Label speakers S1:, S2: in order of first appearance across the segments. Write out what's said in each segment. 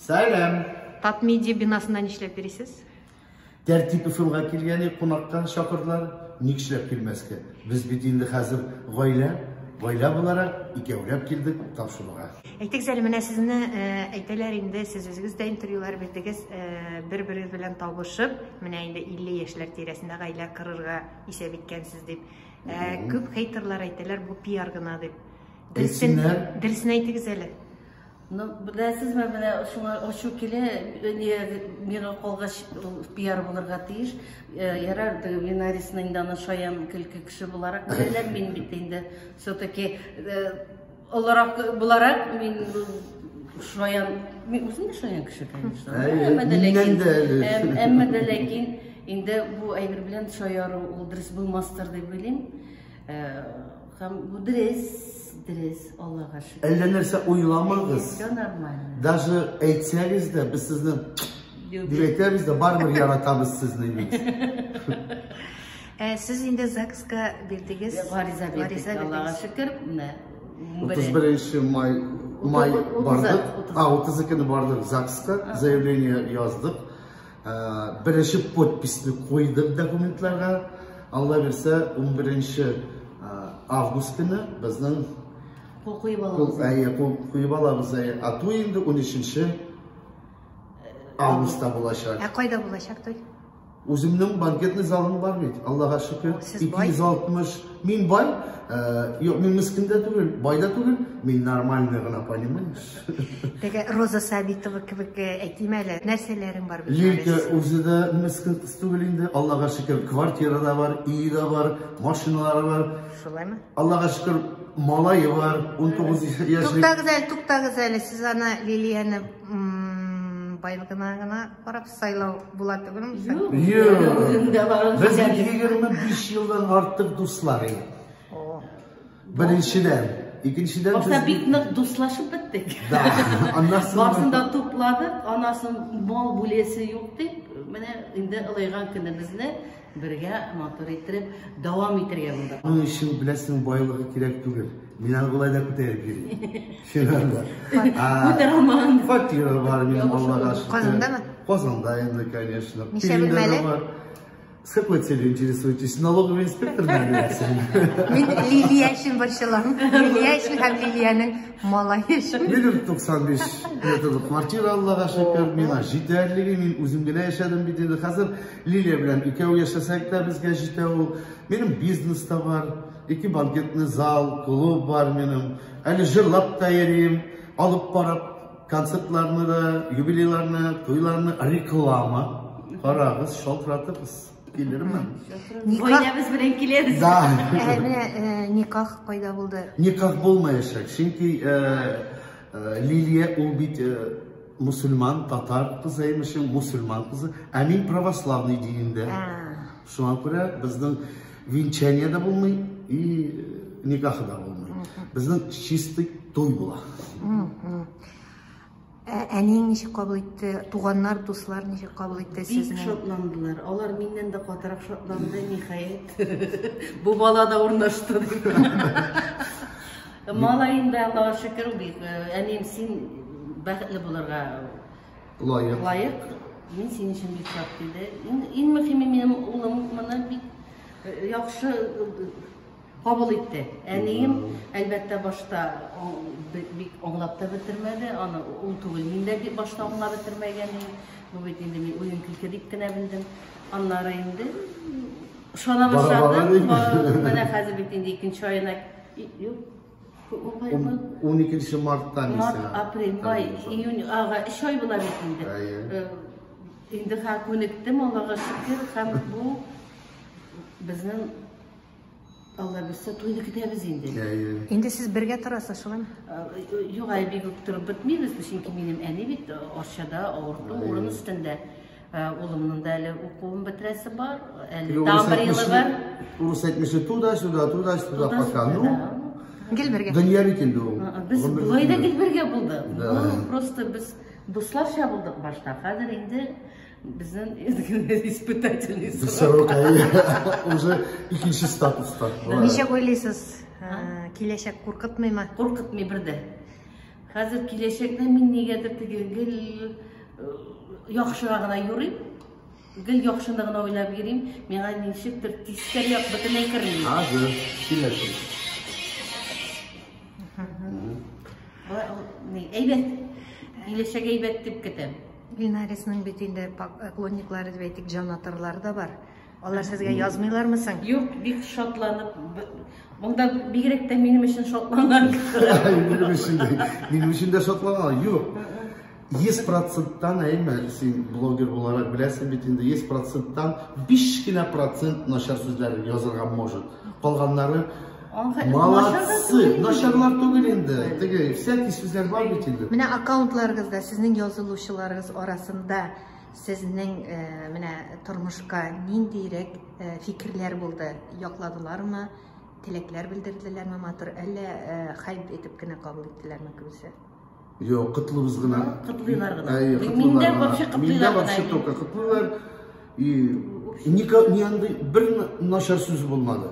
S1: Сәлам!
S2: Татмедиа бинасында нишләп йөрисез?
S1: Тәртип ФМга килгән идек, кунакка чакырдылар. Ник эшләп килмәскә? Без бит инде хәзер гаилә, гаилә буларак икәүләп килдек тапшыруга.
S2: Әйтегез әле, менә сезне э, әйтәләр инде, сез үзегез дә интервьюлар бирдегез, э, бер-берегез белән табышып, менә инде 50 яшьләр тирәсендә гаилә корырга исәп иткәнсез дип. Э, күп хейтерлар әйтәләр, бу пиар гына дип. Дөресен, дөресен әйтегез әле.
S3: Ну, беләсезме, менә шуңа ачу килә, миңа калгач ул пиар булырга тиеш. Э, ярар, Винарисны инде аны шаян көлке кеше буларак беләләр, мин бит инде все-таки э, олырак буларак мин шаян, мин үзем дә шаян кеше, конечно. Әмма дә ләкин, әмма дә ләкин инде бу әйбер белән шаяру ул дөрес булмастыр дип уйлыйм. Э, һәм бу дөрес, дөрес, Аллага шөкер.
S1: Әллә нәрсә уйламагыз.
S3: Все нормально.
S1: Даже әйтсәгез дә, без сезне дип әйтәбез дә, барыбер яратабыз сезне бит.
S2: Ә, сез инде ЗАГСка бирдегез.
S3: Гариза бирдек, Аллага шөкер. Менә
S1: 31 май май бардык. А, 32-не бардык ЗАГСка, заявление яздык. Беренче подписьне куйдык документларга. Алла бирсә, 11 август көне безнең
S3: кул куеп алабыз.
S1: Әйе, кул куеп алабыз. Әйе. А туй инде 13 августта булачак.
S2: Ә кайда булачак туй?
S1: Үземнең банкетный залым бар бит, Аллага шөкер. 260. Мин бай, юк, мин мискин дә түгел, бай да түгел, мин нормальный гына, понимаешь?
S2: Теге Роза Сабитова кебек әйтим әле, нәрсәләрең бар
S1: бит? Лилка үзе дә мискин кыз түгел инде, Аллага шөкер, квартира да бар, өе дә бар, машиналары бар.
S2: Шулаймы?
S1: Аллага шөкер, малае бар, 19 яшьлек.
S2: Туктагыз әле, туктагыз әле, сез аны Лилияне байлыгына гына карап сайлау була түгелме?
S3: Юк.
S1: Юк. Без 25 елдан артык дуслар идек. Беренчедән, икенчедән
S3: Башта бик нык дуслашып беттек.
S1: Да. Аннан соң
S3: барысын да тупладык, анасын мал бүләсе юк дип, менә инде олайган көнебезне бергә матур иттереп дәвам итәргә булдык.
S1: Моның өчен беләсең байлыгы кирәк түгел. Мин аны болай да күтәреп йөрим. Чыннан да.
S3: Күтәрә алмаган.
S1: Квартира бар минем, Аллага шөкер.
S2: Казандамы?
S1: Казанда инде, конечно.
S2: Ничә бүлмәле?
S1: С какой целью интересуетесь? Налоговый инспектор, наверное?
S2: Мин Лилия өчен борчылам. Лилия өчен һәм Лилиянең малае өчен.
S1: Минем 95 метрлы квартира, Аллага шөкер, миңа җитәрлеге, мин үзем генә яшәдем бит инде. Хәзер Лилия белән икәү яшәсәк тә безгә җитә ул. Минем бизнес та бар, ике банкетный зал, клуб бар минем. Әле җырлап та йөрим, алып барып концертларны да, юбилейларны, туйларны, реклама. Карагыз, шалтыратыгыз, килермен.
S3: Гаиләбез белән киләбез.
S1: Да.
S2: Ә, менә э, никах кайда булды?
S1: Никах булмаячак, чөнки э, э, Лилия ул бит мусульман, татар кызы, имешем, мусульман кызы, ә мин православный динендә. Шуңа күрә безнең венчание дә булмый и никахы да булмый. Безнең чистый туй була.
S2: Ә әниең ничек кабул итте? Туганнар, дуслар ничек кабул итте сезне?
S3: Бик шатландылар. Алар миннән дә катырак шатланды, ниһаять. Бу бала да урнашты дип. Малаем да, Аллага шөкер, бик әнием, син бәхетле булырга
S1: лаек.
S3: Лаек. Мин синең өчен бик шат, диде. Иң мөһиме, минем улым моны бик яхшы кабул итте. Әнием, әлбәттә, башта бик аңлап та бетермәде. Аны ул түгел, мин дә бик башта аңлап бетермәгән идем. Бу бит инде мин уен-көлке дип кенә белдем. Аннары инде ышана башладым. Менә хәзер бит инде икенче аена юк.
S1: 12 мартта
S3: Март, апрель, май, июнь, ага, 3 ай була бит инде. Инде хәзер күнектем, Аллага шөкер, һәм бу безнең Алла бирсә, туйны көтәбез инде.
S2: Инде сез бергә торасыз, шулаймы?
S3: Юк, әле бик үк торып бетмибез, чөнки минем әни бит Арчада авырту урын өстендә. Улымның да әле укуын бетерәсе бар, әле тагын бер елы бар.
S1: Урыс әйтмешли, туда-сюда, туда-сюда, пока. Ну,
S2: гел бергә.
S1: Дөнья бит инде ул.
S3: Без болай да гел бергә булдык. Просто без дусларча булдык башта. Хәзер инде безнең испытательный
S1: срок. Уже икенче статуста.
S2: Ничек уйлыйсыз, киләчәк куркытмыймы?
S3: Куркытмый бер дә. Хәзер киләчәктә мин нигәдер теге гел яхшыга гына йөрим. Гел яхшыны гына уйлап йөрим. Миңа ничектер тискәре як бөтенләй керми.
S1: Хәзер киләчәк.
S3: Әйбәт. Киләчәк әйбәт дип көтәм.
S2: Винарисның бит инде поклонниклары дип әйтик, җанатарлары да бар. Алар сезгә язмыйлармы соң?
S3: Юк, бик шатланып. Монда бигрәк тә минем өчен шатланган кешеләр.
S1: Минем өчен дә шатланган. Юк. 100%-тан әйме, син блогер буларак беләсең бит инде, 100%-тан 5 генә процент начар сүзләр язырга может. Калганнары молодцы. Начарлар түгел инде. Теге всякий сүзләр бар бит инде.
S2: Менә аккаунтларыгызда сезнең язылучыларыгыз арасында сезнең менә тормышка ниндирәк фикерләр булды? Якладылармы? Теләкләр белдерделәрме матур? Әллә хайп итеп кенә кабул иттеләрме күбесе?
S1: Юк, котлыбыз гына.
S3: Котлыйлар гына. Миндә вообще котлыйлар.
S1: Миндә вообще только котлыйлар. И ни бер начар сүз булмады.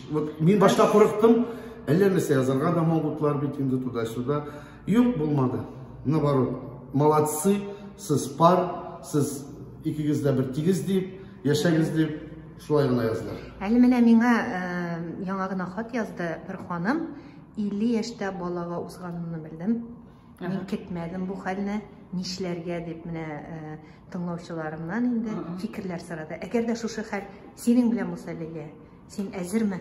S1: Вот мин башта курыктым, әллә нәрсә язарга да могутлар бит инде туда-сюда. Юк, булмады. Наоборот, молодцы, сез пар, сез икегез дә бер тигез дип, яшәгез дип, шулай гына яздылар.
S2: Әле менә миңа яңа гына хат язды бер ханым, 50 яшьтә балага узганын белдем. Мин көтмәдем бу хәлне, нишләргә дип менә тыңлаучыларымнан инде фикерләр сорады. Әгәр дә шушы хәл синең белән булса, Лилия, син әзерме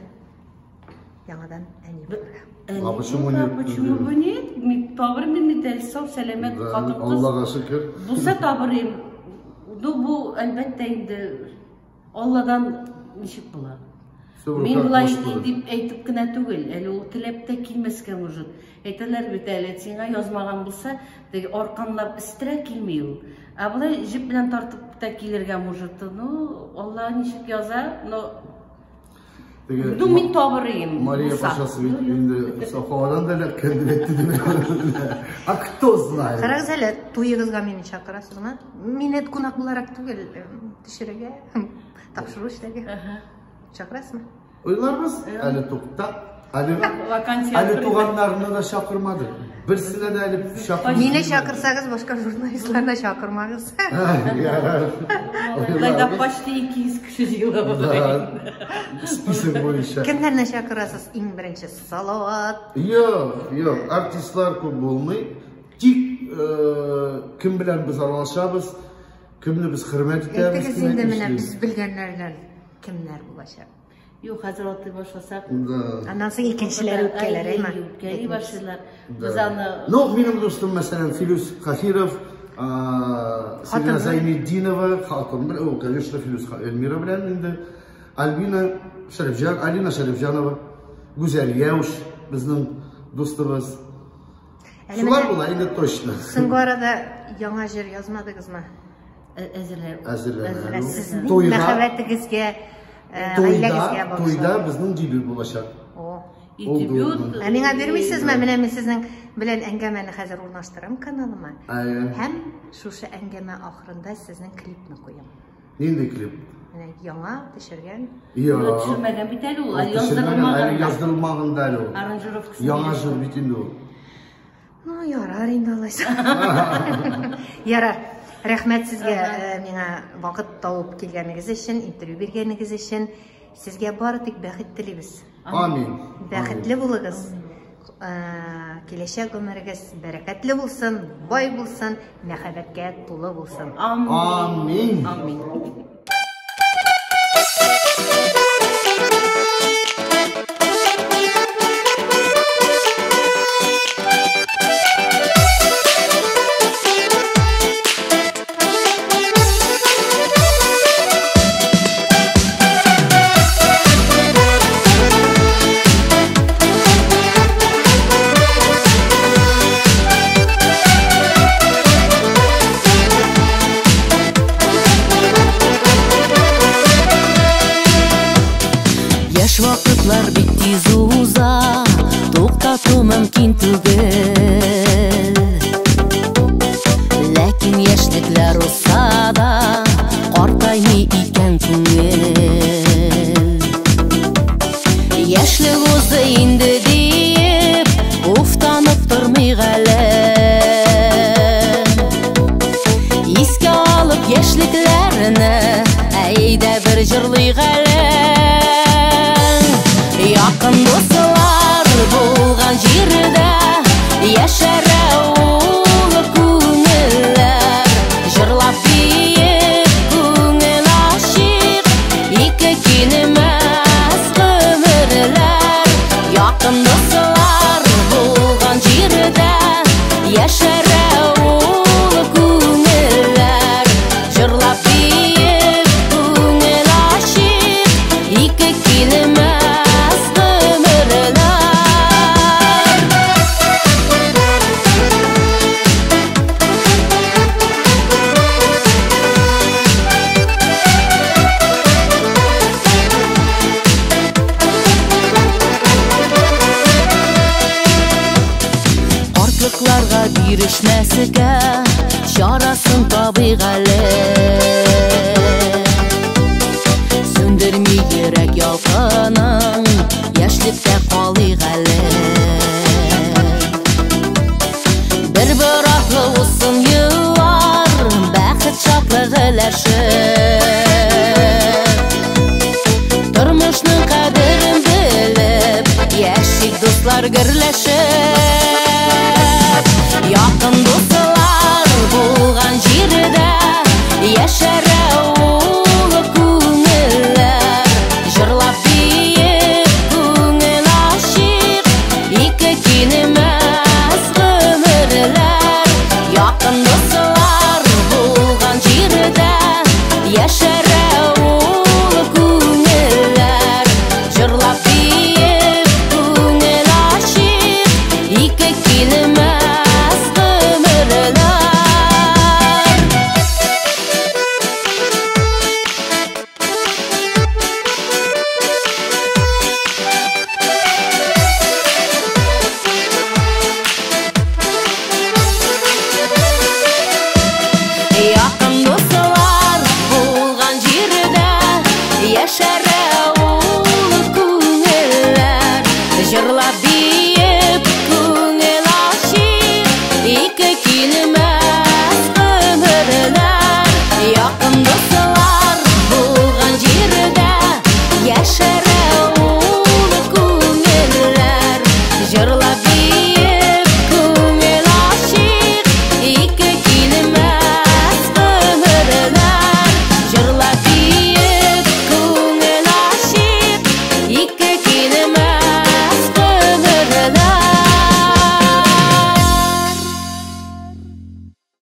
S2: яңадан әни булырга?
S1: А почему нет?
S3: Почему бы нет? Мин табыр мин бит сау сәламәт хатын-кыз.
S1: Аллага шөкер.
S3: Булса табырым. Ну бу әлбәттә инде Алладан ничек була? Мин болай дип әйтеп кенә түгел, әле ул теләп тә килмәскә может. Әйтәләр бит әле, сиңа язмаган булса, теге арканлап өстерә килми ул. Ә болай җеп белән тартып та килергә может. Ну, Алла ничек яза, но ну, мин табырым.
S1: Мария патшасы бит инде сахадан да эләккән дип әйтте дип. А кто знает?
S2: Карагыз әле, туегызга мине чакырасызмы? Мине кунак буларак түгел, төшерергә, тапшыру эшләргә. Чакырасызмы?
S1: Уйларбыз, әле тукта. Әле туганнарны да чакырмады. Берсенә дә әле чакырмады.
S2: Мине чакырсагыз, башка журналистларны чакырмагыз.
S3: Болай почти 200 кеше җыела бугай.
S1: Список буенча.
S2: Кемнәрне чакырасыз? Иң беренче Салават.
S1: Юк, юк, артистлар күп булмый. Тик кем белән без аралашабыз, кемне без хөрмәт итәбез.
S2: Әйтегез инде менә без белгәннәрдән кемнәр булачак?
S3: Юк, хәзер атлый башласак.
S2: Аннан соң икенчеләр үпкәләр, әйме?
S3: Үпкәли башлыйлар. Без аны...
S1: Ну, минем дустым, мәсәлән, Филүс Каһиров, Сирина Зайнетдинова, хатын белән, конечно, Филүс Эльмира белән инде, Альбина Шәрифҗан, Алина Шәрифҗанова, Гүзәл Яуш, безнең дустыбыз. Шулар була инде точно.
S2: Соңгы арада яңа җыр язмадыгызмы?
S3: Әзерләр.
S2: Сезнең мәхәббәтегезгә, гаиләгезгә багышлап.
S1: Туйда безнең дебют булачак.
S3: Дебют.
S2: Ә миңа бирмисезме? Менә мин сезнең белән әңгәмәне хәзер урнаштырам каналыма. Һәм шушы әңгәмә ахырында сезнең клипны куям.
S1: Нинди клип?
S2: Менә яңа төшергән.
S1: Юк,
S3: төшермәгән бит әле ул, әле яздырылмаган.
S1: Әле яздырылмаган да әле ул.
S3: Аранжировкасы.
S1: Яңа җыр бит инде ул.
S2: Ну, ярар инде алайса. Ярар. Рәхмәт сезгә миңа вакыт табып килгәнегез өчен, интервью биргәнегез өчен. Сезгә бары тик бәхет телибез.
S1: Амин.
S2: Бәхетле булыгыз. Киләчәк гомерегез бәрәкәтле булсын, бай булсын, мәхәббәткә тулы булсын.
S1: Амин.
S3: Амин.
S4: табыйк әле. Якын дуслар булган җирдә яшәрә ул күңелләр. Җырлап биеп күңел ачыйк, ике килмәс гомерләр. Якын дуслар булган җирдә яшәрә ул күңелләр. Җырлап биеп күңел ачыйк, ике килмәс гомерләр. Картлыкларга бирешмәскә чарасын табыйк әле. Сүндерми йөрәк ялкынын, яшьлектә калыйк әле. Бер-бер артлы узсын еллар, бәхет шатлыгы өләшеп. Тормышның кадерен белеп, яшик дуслар гөрләшеп.